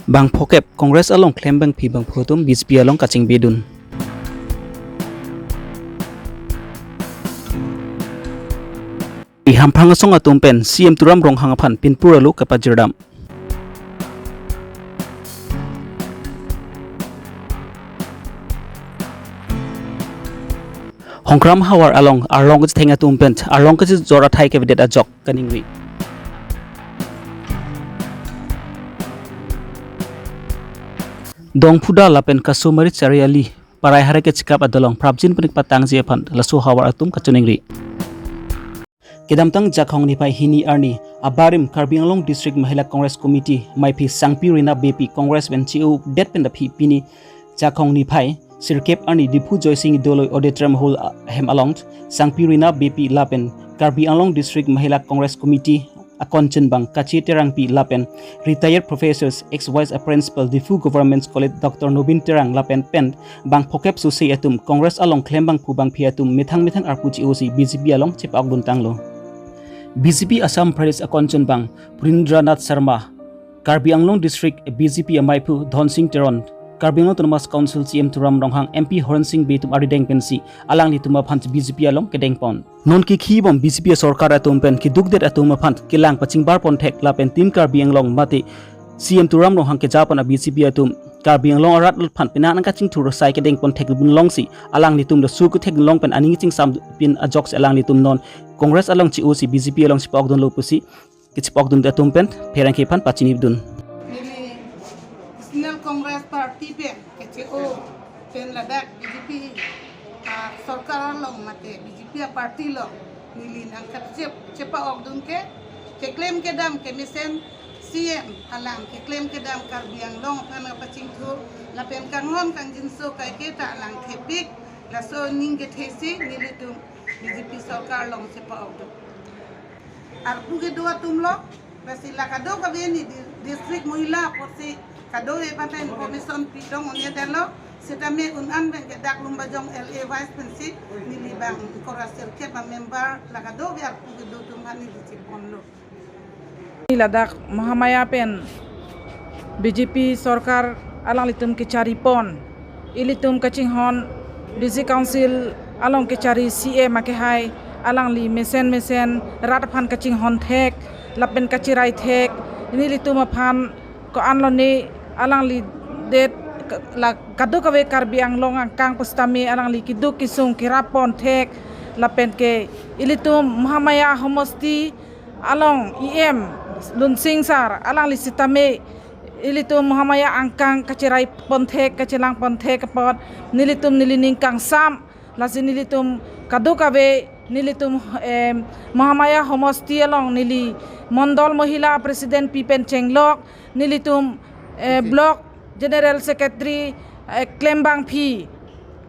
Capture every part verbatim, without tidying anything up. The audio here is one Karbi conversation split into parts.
Bang phokep Congress along klembangpi bangphu atum B J P along kachingbidun. Ihamphrang asong atum pen C M Tuliram Ronghang aphan pinpur alu kapajirdam. Hongkram havar along arlong kachetheng atum pen arlong kachijor athai kevedet ajok kaningri. Dongphuda lapen Kasumari Chariali parai hare kechikap adolong prapjin pen kepatangji aphan laso havar atum kachiningri. Kedamtang Jakhong niphai hini arni abarim Karbi Anglong District Mahila Congress Committee maiphi Sangpi Rina Beypi Congress pen che-odet pen aphi pini Jakhong niphai sirkep arni Diphu Joysing Doloi Auditorium Hall ahem along Sangpi Rina Beypi lapen Karbi Anglong District Mahila Congress Committee akon chunbang Kache Terangpi lapen retired professors, ex vice principal Diphu Government College Doctor Nobin Terang lapen pen bang phokep sose atum Congress along klembangphu bangphi atum methang methang arpu che-osi B J P along chepa-okdun tanglo. B J P Assam Pradesh akon chunbang Purindranath Sharma, Karbi Anglong District B J P amaiphu Dhonsing Teron, Karbi Anglong Autonomous Council C M Tuliram Ronghang, M P Horen Sing Bey atum arideng pensi alanglitum aphan B J P along kedengpon. Non kekhibom B J P sorkar atum pen kedukdet atum aphan kelang pachingbar ponthek lapen Team Karbi Anglong mate C M Tuliram Ronghang kejapon a-B J P atum Karbi Anglong arat aphan penang nangkachingthur sai kedeng ponthek dun longsi alanglitum do su kethek long pen aning chingsampin ajoksi alanglitum non Congress along che-osi B J P along chepa-okdunlo pusi kechepokdun atum pen pherangke aphan pachinidun. Neli National Congress Party pen keche-o pen ladak B J P, ah, sorkar along mate B J P a-party along neli nangkachep chepa-okdun ke, keklem kedam kemesen C M alang, keklem kedam Karbi Anglong aphan kapachingthur lapen kanghon kangjinso kaike ta alang thepik, laso aning kethesi nelitum B J P sorkar along chepa-okdun. Arpu kedo atumlo, basi la kadokave ni di-, district mohila apotsi kadokave pata information pidong un-edetlo, sitame un-an pen ke dak Lumbajong L A wise pensi neli bang Congress sirkep a-member la kadokave arpu kedo atum aphan neli cheponlo. Ladak Mahamaya pen B J P sorkar alanglitum kecharipon, ilitum kachinghon District Council along kechari C M akehai alangli mesen mesen rat aphan kachinghon thek lapen kachirai thek, nelitum aphan ko-anlo ne alangli det ke-, la kadokave Karbi Anglong angkang pusitame alangli keduk kesung kerap ponthek lapen ke ilitum Mahamaya homosti along E M Lunsing sir alangli sitame ilitum Mahamaya angkang kachirai ponthek, kachelang ponthek apot nelitum neli ning kangsam, lasi nelitum kadokave nelitum, em, Mahamaya homosti along neli Mondol Mohila President pi pen chenglok, nelitum, eh, Block General Secretary, eh, klembangpi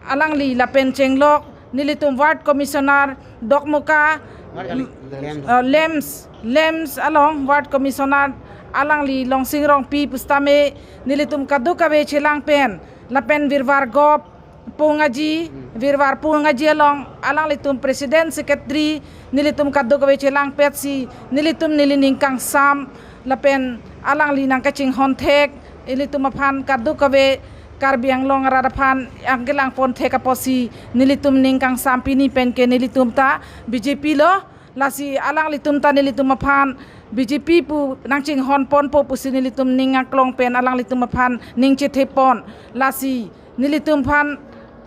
alangli lapen chenglok, nelitum Ward Commissioner Dokmoka, Ward kali, Lems. Eh, Lems, Lems along Ward Commissioner alangli Longsing Rongpi pusitame nelitum kadokave chelang pen lapen Virwar Gop Pungaji, Hmm. Virwar Pungaji along alanglitum President Secretary nelitum kadokave chelang petsi nelitum neli ning kangsam lapen alangli nangkachinghon thek, ilitum aphan kadokave Karbi Anglong arat aphan angkelang ponthek apotsi nelitum ning kangsam, pini pen ke nelitum ta B J P lo, lasi alanglitum ta nelitum aphan B J P pu nangchinghon ponpo pusi nelitum ning aklong pen alanglitum aphan ning chethepon, lasi nelitum aphan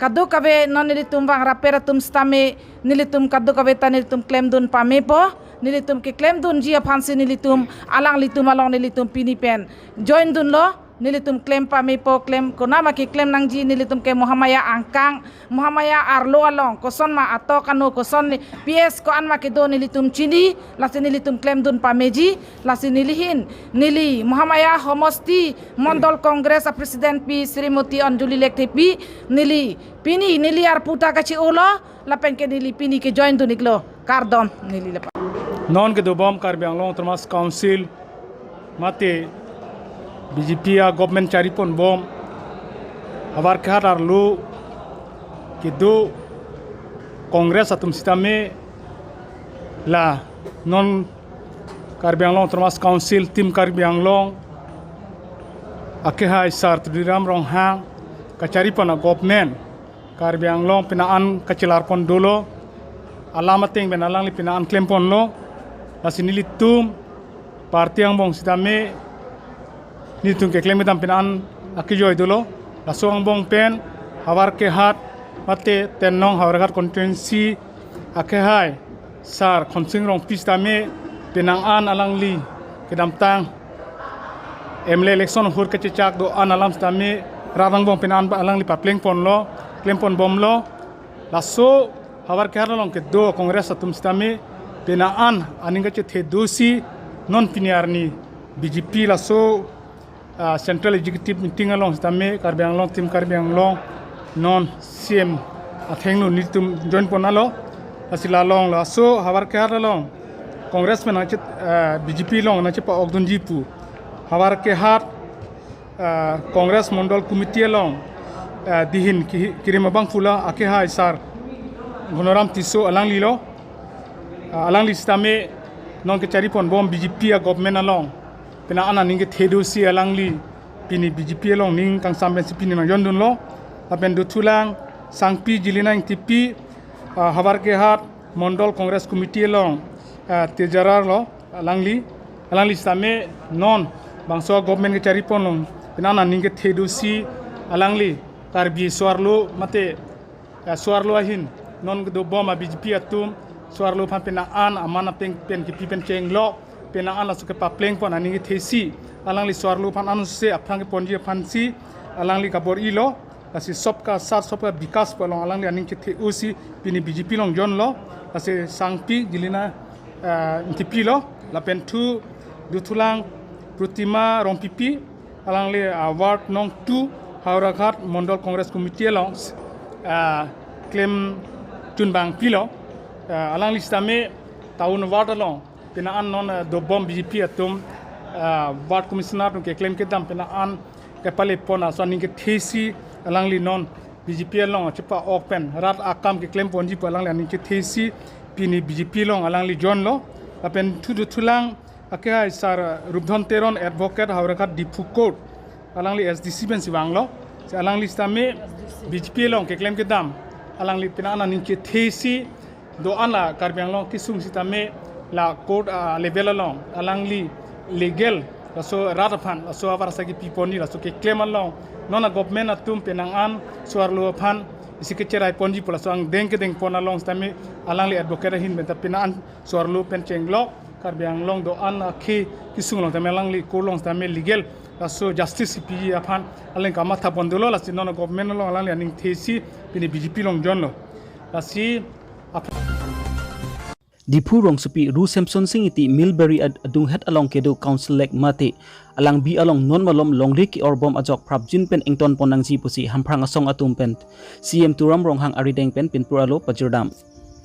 kadokave non nelitum vang rapet atum sitame nelitum kadokave ta nelitum klemdun pamepo, nelitum keklemdunji aphansi nelitum alanglitum along nelitum pini pen join dunlo. Nelitum klem pamepo, klem konama keklem nangji, nelitum ke Mahamaya angkang, Mahamaya arlo along kosonma atok ano, kosonle P S ko-anma kedo nelitum chini, lasi nelitum klemdun pameji, lasi neli hin, neli Mahamaya homosti Mondol Congress a-President pi Srimoti Anjuli Lekthepi, neli pini neli arpu ta kache-olo, lapen ke neli pini kejoin dun-iklo, kardom neli lepa. Non kedobom Karbi Anglong Autonomous Council mate B J P a-government chariponbom avar kehat arlo kedo Congress atum sitame la non Karbi Anglong Autonomous Council, Team Karbi Anglong Akehai Sar Tuliram Ronghang kachari pon a-government Karbi Anglong pina an kachelar pon dolo, alam ateng pen alangli pina an klem ponlo. Lasi nelitum party angbong sitame nelitum keklem kedam pina an akejoi dolo. Laso angbong pen Howraghat mate ten nong Howraghat constituency akehai Sar Khonsing Rongpi sitame pina an alangli kedamtang M L A election ahut kachechak do-an alam sitame rat angbong pina an alangli papleng ponlo, klem pon bomlo. Laso Howraghat along kedo Congress atum sitame pina an aning kachethe dosi non pini arni B J P laso ah, Central Executive Meeting along sitame Karbi Anglong, Team Karbi Anglong non C M athengno nelitum join pon alo. Lasi la along laso Howraghat along Congress pen nangche, ah, B J P along nangchepa-ok dunji pu Howraghat, ah, Congress Mondol Committee along, ah, dihin ki-, kirim abangphu la akehai Sar Ghunaram Tisso alanglilo. Ah, alangli sitame non kachari pon bom B J P a-government along pina an aning kethe dosi alangli pini B J P along ning kangsam pensi pini nangjon dunlo. Lapen dothulang Sangpi Jilina Engtipi, ah, Howraghat Mondol Congress Committee along, ah, treasurer lo alangli. Alangli sitame non bangso government kachari pon along pina an aning kethe dosi alangli Karbi so-arlo mate, eh, so-arlo ahin non kedo bom a-B J P atum so-arlo aphan pina an aman ateng pen kepi pen chenglok, pina an laso kepapleng pon aning kethesi alangli so-arlo aphan anse aphrang keponji aphansi alangli kabor-ilo. Lasi Sabka Saath Sabka Vikas pu along alangli aning chethe dosi pini B J P along jonlo. Lasi Sangpi Jilina, eh, Engtipi lo. Lapen thu dothulang Protima Rongpipi, alangli, ah, Ward nong two Howraghat Mondol Congress Committee along, ah, klem chunbang pilo. Ah, alangli sitame town ward along pina an non, ah, dobom B J P atum, ah, Ward Commissioner atum keklem kedam pina an kepale pon aso aning kethesi alangli non B J P along chepa-ok pen rat akam keklem ponji pu alangli aning kethesi pini B J P along alangli jonlo. Lapen thu dothulang akehai Sar Rupdhan Teron, advocate, Howraghat Diphu Court, alangli S D C pensi vanglo. Si alangli sitame B J P along keklem kedam alangli pina an aning kethesi do-an la Karbi Anglong kesung sitame la court, ah, level along alangli legal laso rat aphan laso avar asa kepi ponji laso keklem along non a-government atum pina an so-arlo aphan isi kecherai ponji pu laso angdeng kedeng pon along sitame alangli advocate ahin pen ta pina an so-arlo pen chenglok Karbi Anglong do-an akhei kesung along tame alangli court along tame legal laso justice piji aphan alangli kamatha pon dolo. Lasi non government along alangli aning thesi pini B J P along jonlo. Lasi ap- Diphu rongsopi Ru Semson Sing iti Millberry ad-, adunghet along kedo Council Lake mate alangbi along non malom longle ke-orbom ajok prapjin pen ington pon nangji pusi Hamprang asong atum pen C M Tuliram Ronghang arideng pen pinpur alo pajirdam.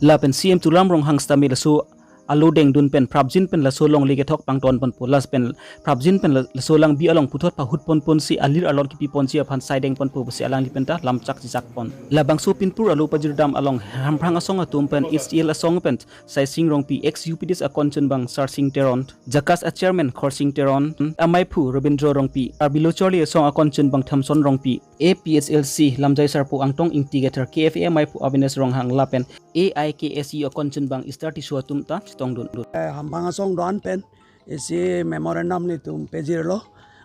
Lapen C M Tuliram Ronghang sitame laso alo dengdun pen prapjin pen laso longle kethok pangton ponpo, lapen prapjin pen la-, laso alangbi along puthot pahut ponponsi alir alon kepi ponji aphan saideng ponpo pusi alangli pen ta lamchak chechak pon. Labangso pinpur alo pajirdam along Hamprang asong atum pen H T L asong pen Saising Rongpi, ex U P D S akon chunbang Sarsing Teron, JACAS a-chairman Khorsing Teron, amaiphu Robindro Rongpi, Karbi Lo Charli Asong akon chunbang Thamson Rongpi, A P H L C lamjai sarpo Angtong Ingti Kathar, K F A amaiphu Avinash Ronghang lapen A I K S U akon chunbang Easter Tisso atum ta chetongdun. Eh, Hamprang asong do-an pen isi memorandum nelitum pejirlo.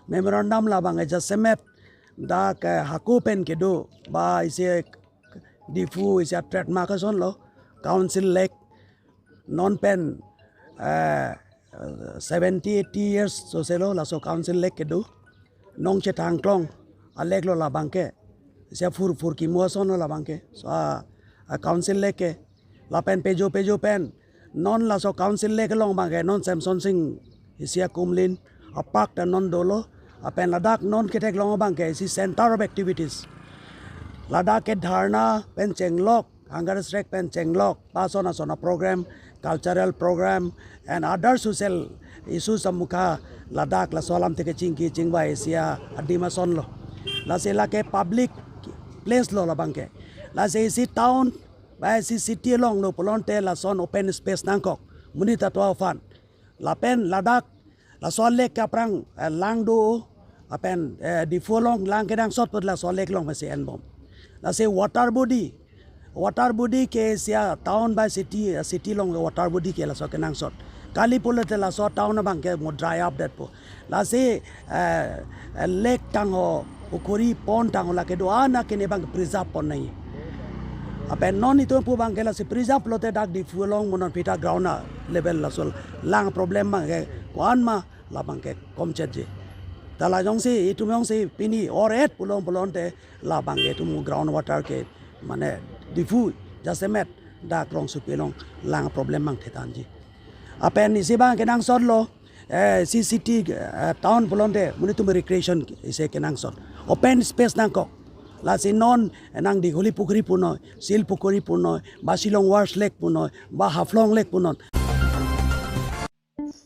Memorandum labang eja semet dak, eh, hako pen kedo ba isi Diphu isi a-trademark asonlo, Council Lake non pen, eh, seventy, eighty years soselo laso Council Lake kedo. Nong chethang klong a-lake lo labangke. Isi aphurphur kimo asonlo labangke. So a, a-Council Lake ke lapen pejo pejo pen non laso Council Lake along abangke non Semson Sing isi akumlin a-park ta non dolo. Lapen ladak non ketheklong abangke isi center of activities. Ladak ke dharna pen chenglok, hunger strike pen chenglok, lason ason a-program, cultural program, and other social issues amukha ladak laso alamthe kechingki chingvai isi adim asonlo. Lasi lake public place lo labangke. Lasi isi town ba isi city along lo pulote lason open space nangkok monit atum aphan. Lapen ladak laso a-lake ke aphrang, eh, lang do, Lapen eh, Diphu along lang kenangsot put laso lake along mesi enbom. Lasi water body, water body ke sia town by city, eh, city along water body ke laso kenangsot. Kali pulote laso town abang ke mo dry up det po. Lasi eh, eh, lake tangho, pukhuri pond tangho lake do-an akene abang preserve pon nangji. Lapen non itum pu abang ke lasi preserve lote dak Diphu along mo non pita ground a level laso lang problem abang ke ko-an ma labang ke komchetji. Ta la jongsi itum jongsi pini or et pulong pulong te labang ke itum ground water ke mane Diphu jasemet dak rongsopi along lang problem abang thetanji. Lapen isi abang kenangsot lo eh, C C T eh, town pulote monit atum recreation isi kenangsot. Open space nangkok. Lasi non nang Digholi Pukhuri punoi, Sil Pukhuri punoi, ba Shillong Wharves Lake punoi, ba Haflong Lake punon.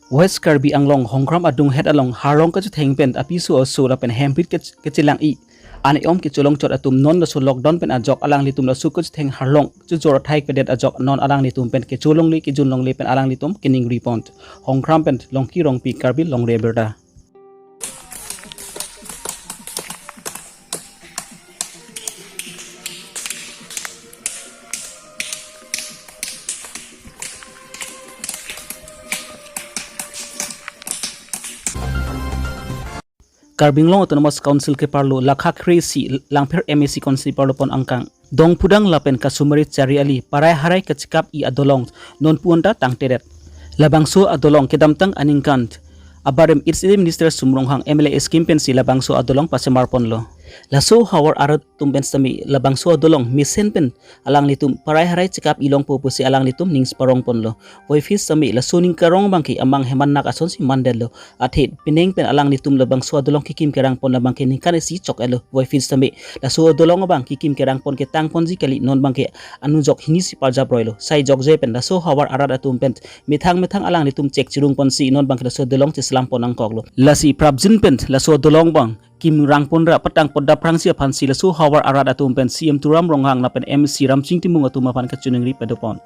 West Karbi Anglong Hongram adunghet along harlong kachetheng pen apiso aso lapen hemprit kech- kechelang-i an-e-om kecholong chot atum non laso lockdown pen ajok alanglitum laso kachetheng harlong chojor athai kedet ajok non alanglitum pen kecholongle kejunlongle pen alanglitum keningri pon. Hongram pen Longki Rongpi, Karbi Longri Abirta. Karbi Anglong Autonomous Council keparlo Lakha Kre-isi Langpher M A C constituency parlo pon angkang Dongphudang lapen Kasumari Chariali parai harai kachekap-i adolong nonpu anta tangtedet. Labangso adolong kedamtang aningkan abarim H A D Minister Sum Ronghang M L A scheme pensi labangso adolong pasemar ponlo. Laso havar arat atum pen sitame labangso adolong mesen pen alanglitum parai harai chekap-i longpo pusi alanglitum ning parong ponlo. Puvoiphit sitame laso ning karong abangke amang heman nak asonsi mandetlo. Athe pining pen alanglitum labangso adolong kekim kerang pon abangke ningkan isi chok-etlo. Puvoiphit sitame laso adolong abang kekim kerang pon ketang ponji kali, non abangke anujok hini si parjap roilo. Sai jokje pen laso havar arat atum pen methang methang alanglitum chek chirung ponsi non abangke laso adolong cheselam pon nangkoklo. Lasi prapjin pen laso adolong abang kim rang pon ra patang pon dap rangsi aphansi laso havar arat atum pen C M Tuliram Ronghang lapen M C Ramsing Timung atum aphan kachiningri pado pon.